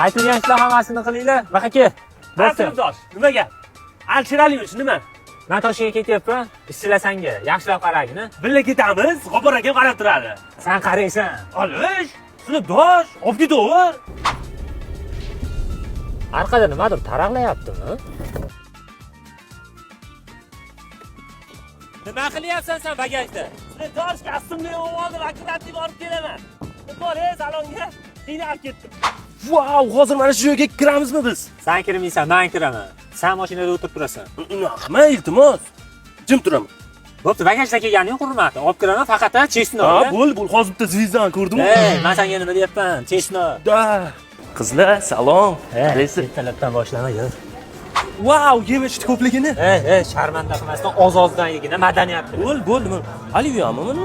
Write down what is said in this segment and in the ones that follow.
Aytilgan ishlar hammasini qilinglar. Baqa kel. Bo'pti. Sinfdosh, nima gap? Alisher Aliyevich, nima? Men Toshkentga ketyapman. Ishchilar sanga. Yaxshilab qaragin. Birga ketamiz, G'obor akam qarab turadi. Sen qaraysan. Olish, sinfdosh, olib ketaver. Orqada nimadir taraqlayaptimi? Nima qilyapsan sen bagajda? Sinfdosh, kostyumni yuvib oldim, akkuratlik olib kelaman. Bor, salonga qiynalib ketdim. Vau, hozir mana shu joyga kiramizmi biz? Sen kirmaysan, men kiraman. Sen mashinada o'tirib turasan. Unaqa, iltimos. Jim turaman. Bo'pti, bagajda kelganing hurmati. Olib kiraman, faqat chestno. Ha, bo'l, bo'l. Hozir bitta zvezdani ko'rdim. Ey, men senga nima deyapman? Chestno. Da. Qizlar, salom. Qaysi? Ertalabdan boshlama, yur. Vau, yemishni ko'pligini. Ey, ey, sharmanda qilmasdan oz-ozdan yegin, madaniyatli. Bo'l, bo'l, nima? Aliyami buni?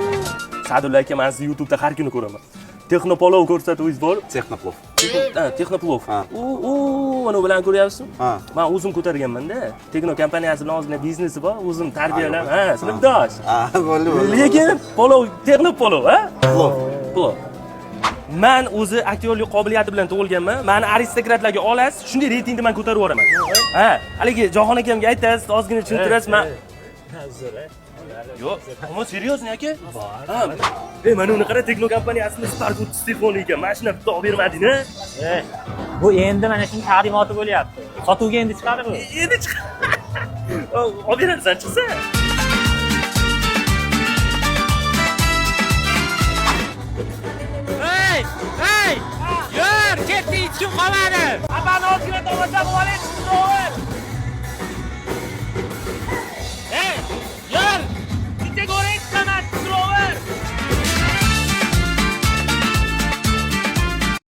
Sadulla aka, men sizni YouTube'da har kuni ko'raman. Texnopolov ko'rsatuvingiz bor. Texnoplov. Ha, Texnoplov. Ha. U, uni bilan ko'ryapsizmi? Ha. Men o'zim ko'targanman-da. Texno kompaniyasi bilan ozgina biznesi bor, o'zim tarbiyalab, Ha, ha, sinfdosh. Ha, bo'ldi, bo'ldi. Lekin polov, texnopolov, ha? Plov. Plov. Men o'zi aktyorlik qobiliyati bilan tug'ilganman. Meni aristokratlarga olasiz, shunday reytingni men ko'tarib yuboraman. Ha, haligi Jahon akamga aytasiz, ozgina tushuntirasiz, men Yo'q, ammo серьезно aka? Ha, ey, mana uni qara, Texno kompaniyasini Spark 30 telefoni ekan. Mana shuni bitta olib bermading-a? Ey, bu endi mana shuning taqdimoti bo'lyapti. Sotuvga endi chiqadi bu. Endi chiq. Olib berarsan chiqsa. Ey, ey! Yur, ketdi, hech kim qolmadi. Apani ozgina tomosha qilib oling,